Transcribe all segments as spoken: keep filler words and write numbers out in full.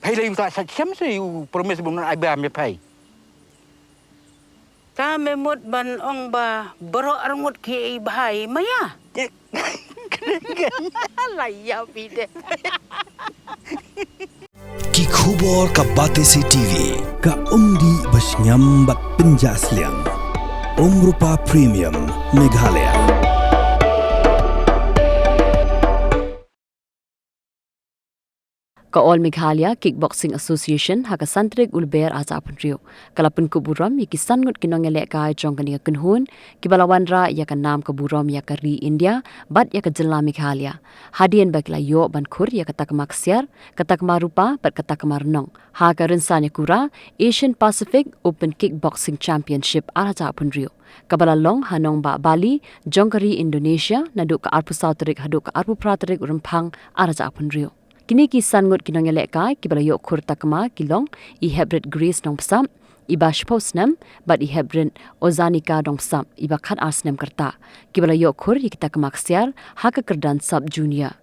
Phai lei u ta sa chem se u promise bun ai ba me phai. Ta me mut ban ong ba baroh arngut ki ei bhai maya. La ïa phi de. Ki khubor ka Batesi TV, ka umdih ba shngiam bad pynjah sliang. Umrupa Premium, Meghalaya. Ka All Meghalaya Kickboxing Association ha ka san tarik u Lber arhajar arphew hynriew ka la pynkup burom ïa ki san ngut ki nongïalehkai jong kane ka kynhun kiba la wanrah ïa ka nam ka burom ïa ka ri India bad ïa ka jylla Meghalaya, hadien ba ki la ïoh ban khur ïa ka takma ksiar, ka takma rupa bad ka takma rnong ha ka rynsan ïakura Asian Pacific Open Kickboxing Championship arhajar arphew hynriew, kaba la long ha nongbah Bali jong ka ri Indonesia naduh ka arphew saw tarik haduh ka arphew phra tarik u Rymphang arhajar arphew hynriew. Kine ki san ngut ki nongïalehkai kiba la ïoh khur takma ki long i Heprit Grace Nongbsap, iba shiphew snem, bad i Heprit Ozanika Nongbsap, iba khatar snem ka rta, kiba la ïoh khur ïa ki takma ksiar ha ka kyrdan Sub Junior.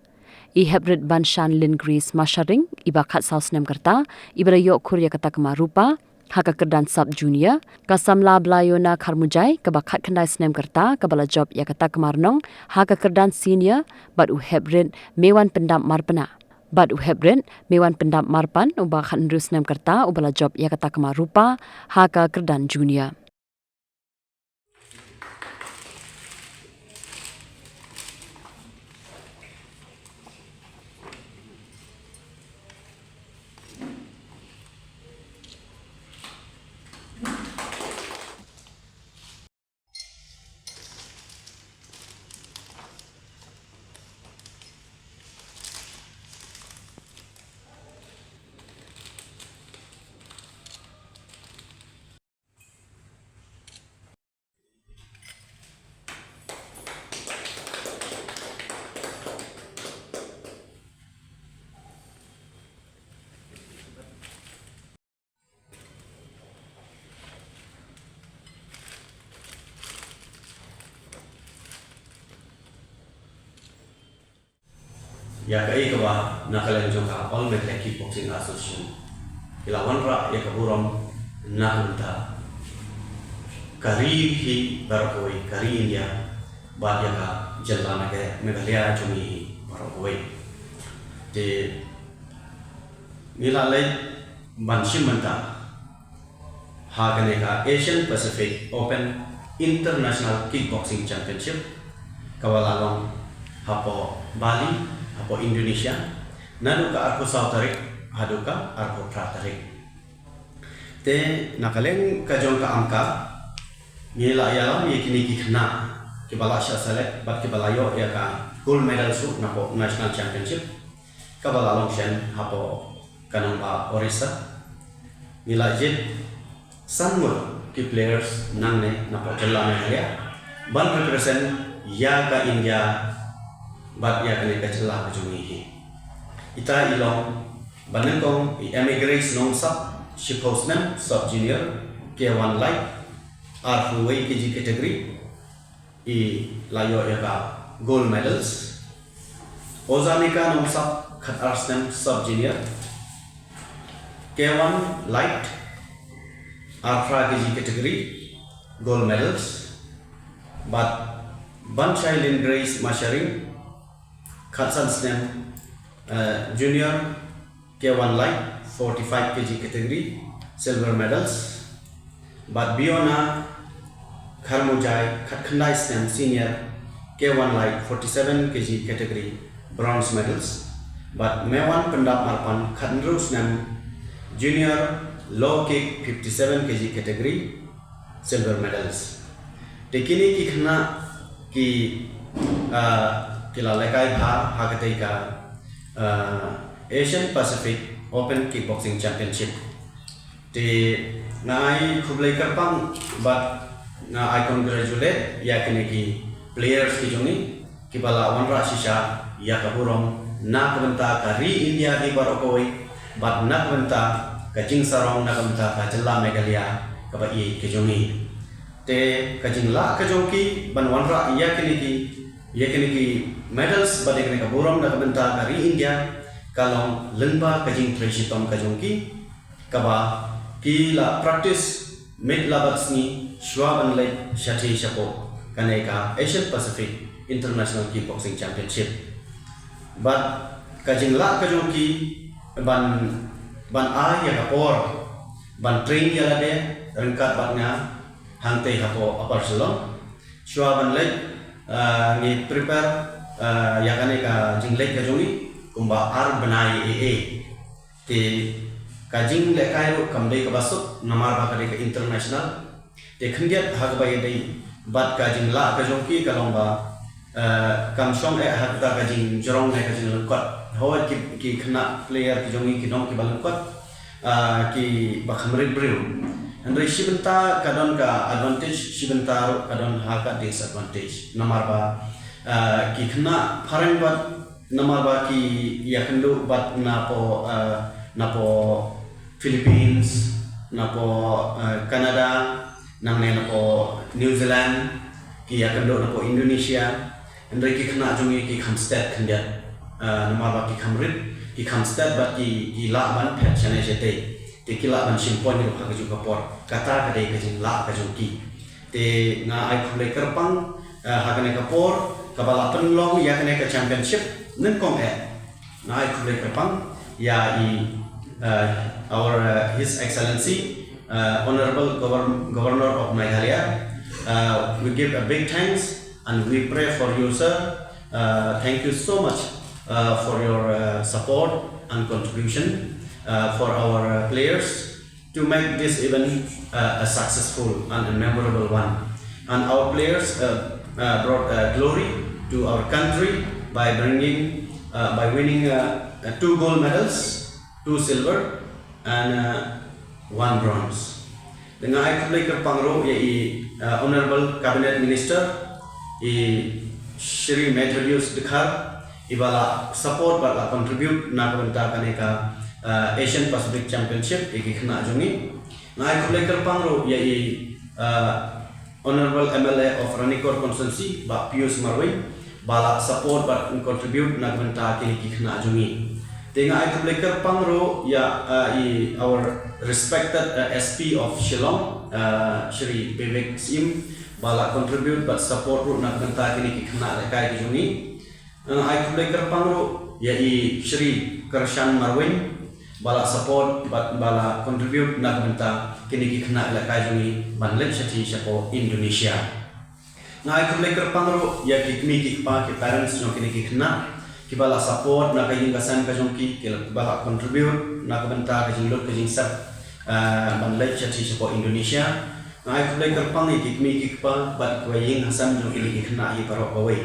I Heprit Banshanlin Grace Masharing, iba khatsaw snem ka rta, iba la ïoh khur ïa ka takma rupa ha ka kyrdan Sub Junior, ka samla Blayona Kharmujai, kaba khatkhyndai snem ka rta, kaba la jop ïa ka takma rnong ha ka kyrdan Senior, bad u Heprit Mewan Pyndap Marpna. Bad u Heprit Mewan Pyndap Marpan, uba khathynriew snem ka rta, uba la jop ïa ka takma rupa ha ka kyrdan Junior. Ïa kaei kaba na ka liang jong ka All Meghalaya Kickboxing Association ki la wanrah ïa ka burom na ka bynta ka ri hi baroh kawei, ka ri India, bad ïa ka jylla Meghalaya, Meghalaya jong ngi hi baroh kawei. Te ngi la leit ban shim bynta ha kane ka Asian Pacific Open International Kickboxing Championship, kaba la long hapoh Bali, hapoh Indonesia, naduh ka arphew saw tarik haduh ka arphew phra tarik. Te na ka liang ka jong ka AMCA, ngi la ïalam ïa kine ki khynnah kiba la shah select bad kiba la ïoh ïa ka gold medal shuh napoh National Championship, kaba la long shen hapoh ka nongbah Orissa. Ngi la jied san ngut ki players nangne napoh jylla Meghalaya ban represent ïa ka India bad ïa kane ka jylla ka jong ngi hi. Ita i long ba nyngkong i Emmy Grace Nongbsap, shiphew snem, sub junior, K one light, arphew wei kg category, i la ïoh ïa ka gold medals. Ozanika Nongbsap, khatar snem, sub junior, K one light, arphew kg category, gold medals. Bad Banshailin Grace Masharing, khatsan snem, eh, junior, K one light, forty-five kg category, silver medals. Bad Biona Kharmujai, khatkhyndai snem, senior, K one light, forty-seven kg category, bronze medals. Bad Mewan Pyndap Marpan, khathynriew snem, junior, low kick, fifty-seven kg category, silver medals. Te kine ki khynnah ki, ah, ki la lehkai bha ha katei ka, ah, Asian Pacific Open Kickboxing Championship. Te nga ai khublei kyrpang bad nga ai congratulate ïa kine ki players ki jong ngi kiba la wanrah shisha ïa ka burom na ka bynta ka ri India hi baroh kawei bad na ka bynta ka jingsarong na ka bynta ka jylla Meghalaya kaba ïeit ka jong ngi. Te ka jinglah ka jong ki ban wanrah ïa kine ki, ïa kine ki medals bad ïa kine ka burom na ka bynta ka ri India ka long lyngba ka jingtrei shitom ka jong ki, kaba ki la practice miet la bad sngi shuwa ban leit shathie shapoh kane ka Asian Pacific International Kickboxing Championship. Bad ka jinglah ka jong ki ban, ban ai ïa ka por ban train ïa lade ryngkat bad nga hangtei hapoh Upper Shillong. Shuwa ban leit, ah, ngi prepare, ah, ïa kane ka jingleit ka jong ngi kumba ar bnai ei ei. Te ka jinglehkai ruh kam dei kaba suk namar ba ka dei ka international. Te khyndiat ha kaba ïadei bad ka jinglah ka jong ki ka long ba, eh, kam shong eh ha kata ka jingjrong ne ka jinglyngkot. Hooid ki, ki khynnah player ki jong ngi ki don kiba lyngkot, ah, kiba kham rit briew. Hynrei shi bynta ka don ka advantage, shi bynta ruh ka don ha ka disadvantage. Namar ba, ah, ki khynnah phareng bad namar ba ki ïakynduh bad napoh, eh, napoh Philippines, napoh, eh, Canada, nangne napoh New Zealand, ki ïakynduh napoh Indonesia. Hynrei ki khynnah jong ngi ki kham stet khyndiat. Eh, namar ba ki kham rit, ki kham stet bad ki, ki lah ban phet shane shatei. Te ki lah ban shim point ruh ha kajuh ka por. Kata ka dei ka jinglah ka jong ki. Te nga ai khublei kyrpang, eh, ha kane ka por kaba la pynlong ïa kane ka championship nyngkong eh. Nga ai khublei kyrpang ïa i, eh, our, eh, His Excellency, eh, Honorable Govern-, Governor of Meghalaya. Eh, we give a big thanks and we pray for you, sir. Uh, thank you so much, uh, for your, uh, support and contribution, uh, for our, uh, players to make this event, uh, a successful and a memorable one. And our players, uh, uh, brought, uh, glory to our country by bringing, uh, by winning, uh, uh, two gold medals, two silver, and, uh, one bronze. Te nga ai khublei kyrpang ruh ïa i, uh, Honorable Cabinet Minister, i Shri Methodius Dkhar, iba la support bad la contribute na ka bynta kane ka, uh, Asian Pacific Championship ïa ki khynnah jong ngi. Nga ai khublei kyrpang ruh ïa i, uh, Honorable M L A of Ranikor Constituency, Bah Pius Marwein, ba la support bad contribute na ka bynta kine ki khynnah jong ngi. Te nga ai khublei kyrpang ruh ïa, uh, i our respected, uh, S P of Shillong, uh, Shri Vivek Syiem, ba la contribute bad support ruh na ka bynta kine ki khynnah lehkai ki jong ngi. Nga ai khublei kyrpang ruh ïa i Shri Kyrshan Marwein, ba la support bad ba la contribute na ka bynta kine ki khynnah lehkai jong ngi ban leit shathie shapoh Indonesia. Nga ai khublei kyrpang ruh ïa ki kmie ki kpa, ki parents jong kine ki khynnah, kiba la support na ka ïing ka sem ka jong ki, kiba la contribute na ka bynta ka jinglut ka jingsep, eh, ban leit shathie shapoh Indonesia. Nga ai khublei kyrpang ïa ki kmie ki kpa bad kiba ïing ka sem jong kine ki khynnah hi baroh kawei.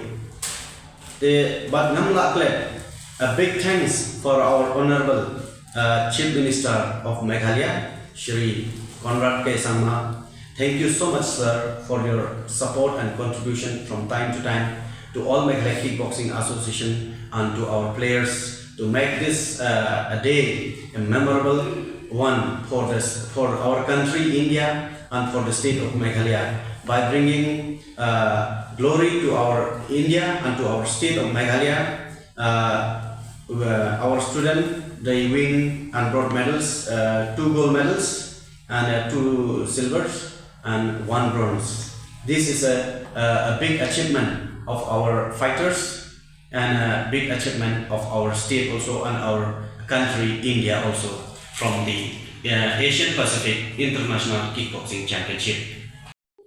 Te bad ngam lah klet, a big thanks for our Honorable, uh, Chief Minister of Meghalaya, Shri Conrad K Sangma. Thank you so much, sir, for your support and contribution from time to time to All Meghalaya Kickboxing Association and to our players to make this, uh, a day a memorable one for this, for our country, India, and for the state of Meghalaya by bringing, uh, glory to our India and to our state of Meghalaya. Uh, uh, our student, they win and brought medals, uh, two gold medals and, uh, two silvers and one bronze. This is a, a, a big achievement of our fighters and a big achievement of our state also and our country India also from the, uh, Asian Pacific International Kickboxing Championship.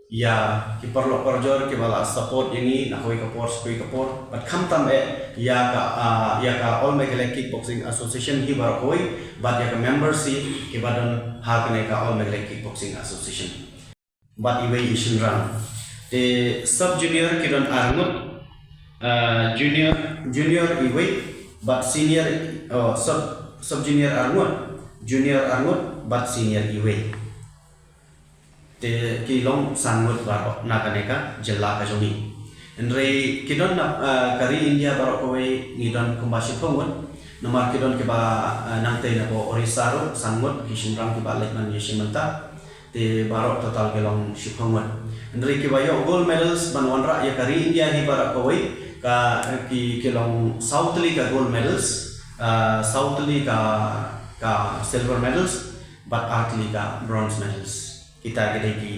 Ïa ki paralok parajor kiba la support ïa ngi na kawei ka por sha kawei ka por, bad khamtam eh ïa ka, ah, ïa ka All Meghalaya Kickboxing Association hi baroh kawei, bad ïa ka members hi kiba don ha kane ka All Meghalaya Kickboxing Association. Bad iwei i shynrang. Te sub junior ki don ar ngut, ah, junior, junior iwei, bad senior, oh, sub, sub junior ar ngut, junior ar ngut, bad senior iwei. Te ki long san ngut baroh na kane ka jylla ka jong ngi. Hynrei ki don na, ah, ka ri India baroh kawei ngi don kumba shiphew ngut. Namar ki don kiba, ah, nangtei napoh Orissa ruh san ngut ki shynrang kiba leit man ïashim bynta. Te baroh total ki long shiphew ngut. Hynrei kiba ïoh gold medals ban wanrah ïa ka ri India hi baroh kawei ka, ki, ki long saw tylli ka gold medals. Uh, saw tylli ka, ka silver medals, bad ar tylli ka bronze medals. Kita ki dei ki,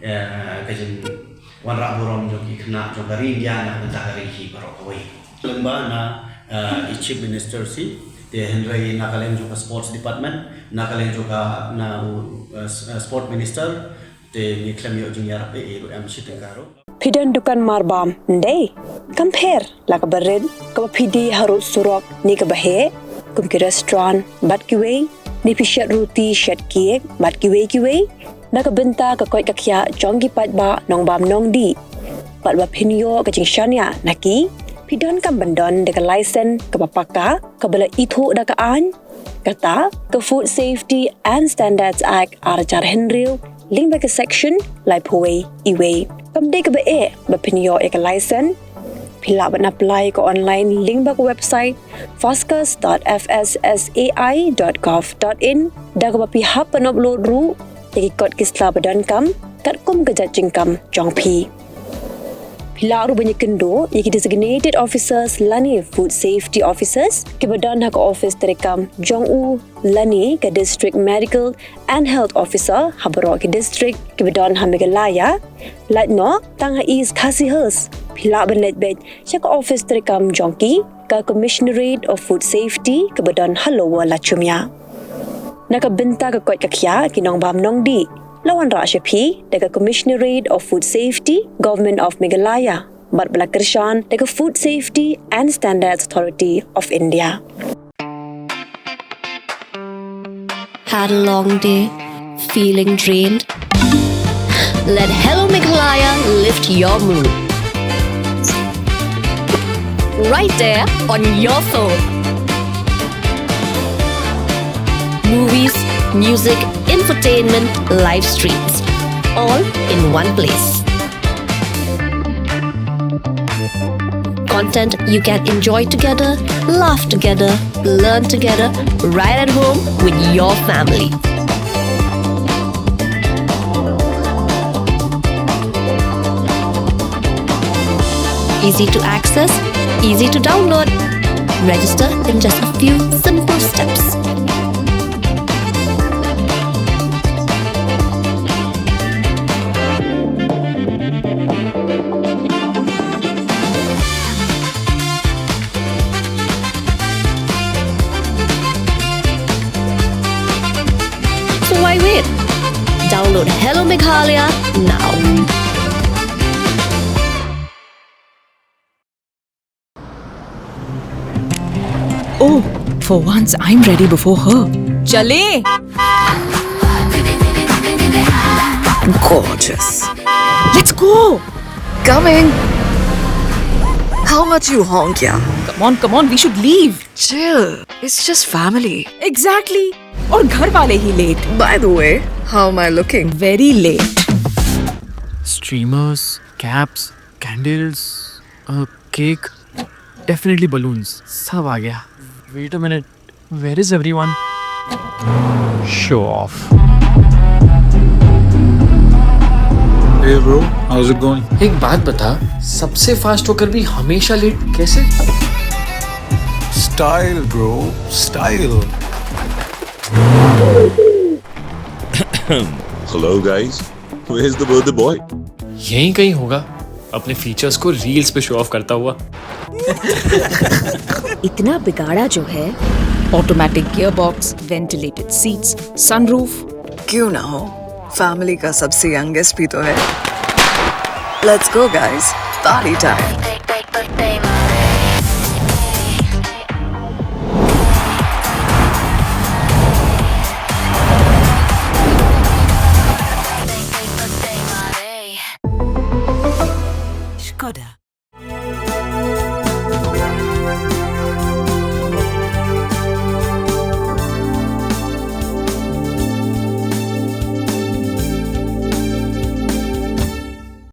uh, ka jingwanrah burom jong ki khynnah jong ka ri India na ka bynta ka ri hi baroh kawei. Lyngba na, uh, i Chief Minister hi, te hynrei na ka liang jong ka Sports Department, na ka liang jong ka na u, uh, s-, uh, Sport Minister, te ngi khlem ïoh jingïarap ei ei ruh em shi tyngka ruh. Phi don dukan marbam, ym dei? Kam pher, la kaba rit, kaba phi die harud surok, ne kaba heh, kum ki restaurant, bad kiwei, ne phi shet ruti, shet cake, bad kiwei kiwei, na ka bynta ka koit ka khiah jong ki paidbah nongbam nongdih. Bad ba phin ïoh ka jingshaniah na ki, phi donkam ban don da ka license kaba paka, kaba la ithuh da ka aiñ, kata ka Food Safety and Standards Act ar hajar hynriew, lyngba ka section laiphew wei E wei. Kam dei kaba eh ba phin ïoh ïa ka license. Phi lah ban apply ka online lyngba ka website foscas dot F S S A I dot gov dot in, da kaba phi hap ban upload ruh ïa ki kot ki sla ba donkam katkum ka jait jingkam jong phi. Phi lah ruh ban ïakynduh ïa ki designated officers lane food safety officers kiba don ha ka office treikam jong u lane ka District Medical and Health Officer ha baroh ki district kiba don ha Meghalaya. Lait noh tang ha East Khasi Hills, phi lah ban leit beit sha ka office treikam jong ki, ka Commissionerate of Food Safety kaba don ha Lower Lachumia. Na ka bynta ka koit ka khiah ki nongbam nongdih, la wanrah sha phi da ka Commissionerate of Food Safety, Government of Meghalaya, bad ba la kyrshan da ka Food Safety and Standards Authority of India. Had a long day? Feeling drained? Let Hello Meghalaya lift your mood. Right there on your phone. Movies, music, infotainment, live streams, all in one place. Content you can enjoy together, laugh together, learn together, right at home with your family. Easy to access, easy to download. Register in just a few simple steps. So why wait? Download Hello Meghalaya now. Oh, for once I'm ready before her. चलें। Gorgeous. Let's go. Coming. How much you honk, yeah? Come on, come on, we should leave. Chill. It's just family. Exactly. और घर वाले ही late. By the way, how am I looking? Very late. Streamers, caps, candles, a cake, definitely balloons. सब आ गया. Wait a minute. Where is everyone? Show off. Hey bro, how's it going? एक बात बता, सबसे fast होकर भी हमेशा late कैसे? Style bro, style. Hello guys, where's the birthday boy? यहीं कहीं होगा, अपने features को reels पे show off करता हुआ. इतना बिगाड़ा जो है। Automatic gearbox, ventilated seats, sunroof. क्यों ना हो, family का सबसे youngest भी तो है. Let's go guys, party time. Skoda.